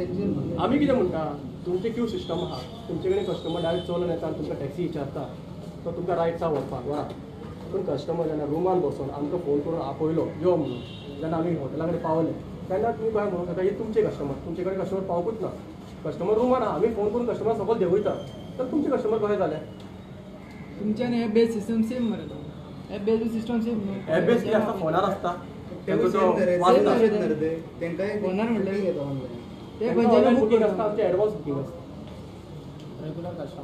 आमी कितें म्हणटा, तुमचें क्यू सिस्टम आहा, तुमचे कडेन कस्टमर डायरेक्ट चलोन येता आनी तुमकां टॅक्सी विचारता, तो तुमकां रायट्स आहा व्हरपाक, व्हरा. पूण कस्टमर जेन्ना रुमान बसोन आमकां फोन करून आपयलो यो म्हणून, जेन्ना आमी हॉटेला कडेन पावले तेन्ना तुमी काय म्हणूंक शकता, हे तुमचे कस्टमर, तुमचे कडेन कस्टमर पावकूच ना, कस्टमर रुमान आहा, आमी फोन करून कस्टमर सकयल देंवयता, तर तुमचे कस्टमर कशें जाले? तुमच्यान एप बेस सिस्टम सेम मरे, तो एप बेस सिस्टम सेम न्हू. एप बेस कितें आसता, फोनार आसता, फोनार म्हणल्यार ऑनलायन बुकींग आसता, आमचें एडवान्स बुकींग आसता,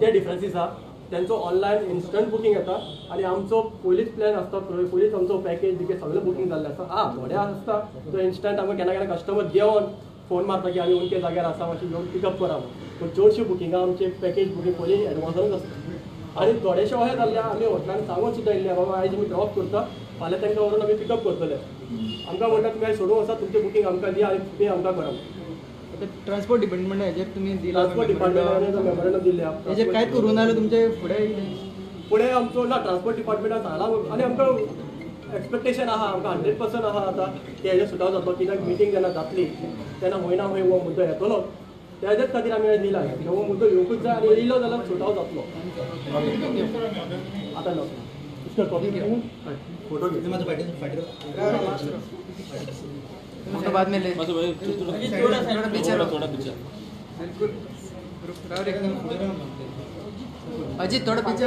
ते डिफरन्सीस आहा. तेंचो ऑनलायन इन्स्टंट बुकींग येता आनी आमचो पयलींच प्लॅन आसता, पयलींच आमचो पॅकेज बिकेज सगळें बुकींग जाल्लें आसता. आं, थोडे आसता तो इन्स्टंट आमकां केन्ना केन्ना कस्टमर देंवन फोन मारता की आमी उमके जाग्यार आसा, मातशें येवन पिकअप करा म्हणून. पूण चडश्यो बुकिंगां आमचे पॅकेज बुकींग पयलीं एडवान्सानूच आसता. आनी थोडेशे अशें जाल्ले आमी हॉटेलान सांगून सुद्दां येयल्ले, बाबा आयज आमी ड्रॉप करता, फाल्यां तांकां व्हरून आमी पिकअप करतले. आमकां म्हणटा तुमी आयज सोडूंक वचात, तुमचें बुकींग आमकां दिया आनी पे आमकां करा. आतां ट्रान्सपोर्ट डिपार्टमेंट हेजेर तुमी दिला, ट्रान्सपोर्ट डिपार्टमेंटान मेमोरेंडम दिल्लें, हेजेर कांयच करूं ना जाल्यार तुमचे फुडें कितें? फुडें आमचो ना, ट्रान्सपोर्ट डिपार्टमेंटान सांगलां आनी आमकां एक्सपेक्टेशन आहा, आमकां 100% आहा आतां की हेजेर सुटाव जातलो. कित्याक मिटींग जेन्ना जातली तेन्ना खंय ना खंय हो मुद्दो येतलो, तेज्याच खातीर आमी आयज दिला. हो मुद्दो येवंकूच जाय आनी येयलो जाल्यार सुटाव जातलो. आतां ना कॉपी फोटो घे. फोटो बाद में ले, थोड़ा पीछे रहो, थोड़ा पीछे, बिल्कुल अजीत थोड़ा पीछे.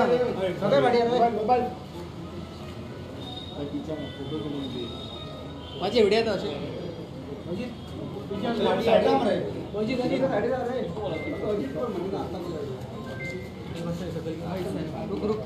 मोबाईल माझे एवढे येतात असे. रुक रुक.